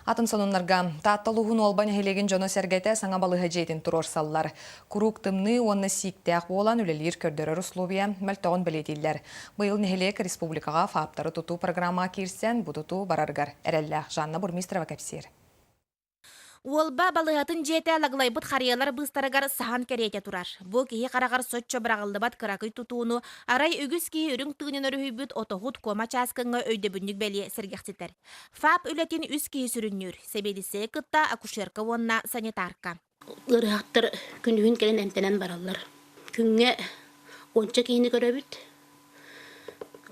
Атын сонуннарга Таатта улууһун Уолба нэһилиэгин дьоно-сэргэтэ саҥа балыыһа дьиэтин туруорсаллар. Куруук тымныы уонна сииктээх буолан үлэлиир көрдөрөр условия мөлтөҕүн бэлиэтииллэр. Быйыл нэһилиэк республикаҕа ФАП-тары тутуу программаҕа киирсэн, бу тутуу барарыгар эрэллээх Жанна Бурмистрова кэпсиир. Уолба балыыһатын дьиэтэ лаглайбыт харыйалар быыстарыгар саһан кэриэтэ турар. Бу киһи хараҕар соччо быраҕыллыбат кыракый тутууну арай үгүс киһи үрүҥ тыынын өрүһүйбүт отоһут куома чааскыҥҥа өйдөбүнньүк бэлиэ сэргэхситэр. ФАП үлэтин үс киһи сүрүннүүр, сэбиэдиссэйи кытта акушерка уонна санитарка. Ыарыһахтар күнүһүн кэлэн эмтэнэн бараллар. Күҥҥэ уонча киһини көрөбүт.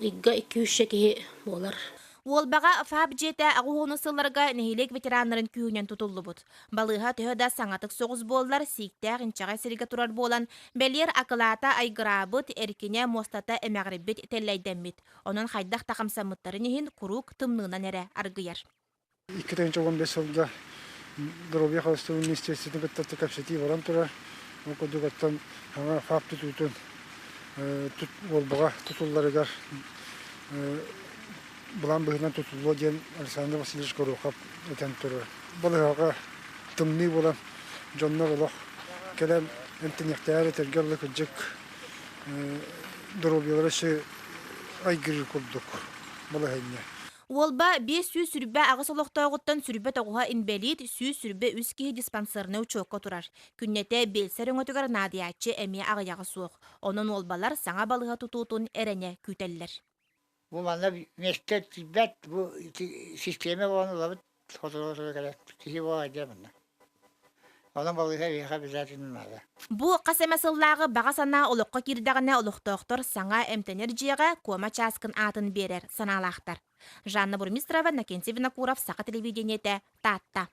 Ыйга икки-үсчэ киһи буолар. Уолбаҕа ФАП дьиэтэ аҕыс сылларга нэһилиэк ветераннарын күүһүнэн тутуллубут. Балыыһа төһө да саҥатык соҕус буоллар, сииктээх инчэҕэй сиргэ турар буолан, бэлиэр акылаата айгыраабыт, эркинэ, муостата эмэҕирбит, тэллэйдэммит. Онон хайдах да хамсаммыттарын иһин куруук тымныынан эрэ аргыйар. 2015 сылга доруобуйа харыстабылын министиэристибэтин кытта кэпсэтии баран турар. Ол курдук оттон саҥа ФАП тутуутун уолбаҕа тутулларыгар былаан быһыытынан тутуллуо диэн Александр Васильевич Горохов этэн турар. Балыыһаҕа тымныы буолан дьоннор олох кэлэн эмтэниэхтээҕэр этэргэ дылы кырдьык доруобуйалара өссө айгырыыр курдук балаһыанньа. Уолба 528 олохтооҕуттан сүрбэ тоҕуһа инбэлиит, 123 киһи диспансернай учуокка турар. Күннэтэ биэлсэр өҥөтүгэр наадыйааччы эмиэ аҕыйаҕа суох. Онон уолбалар саҥа балыыһа тутуутун эрэнэ күүтэллэр. Бу манна миэстэ тиийбэт, бу систиэмэ буолан ылабыт, сотору-сотору кэлэр киһи буолар дьэ манна. Онон балыыһа эһиэхэ обязательно наада. Бу хас эмэ сыллааҕы баҕа санаа олоххо киирдэҕинэ олохтоохтор саҥа эмтэнэр дьиэҕэ Куома Чааскын аатын биэрэр санаалаахтар. Жанна Бурмистрова, Иннокентий Винокуров, Саха телевидениетэ, Таатта.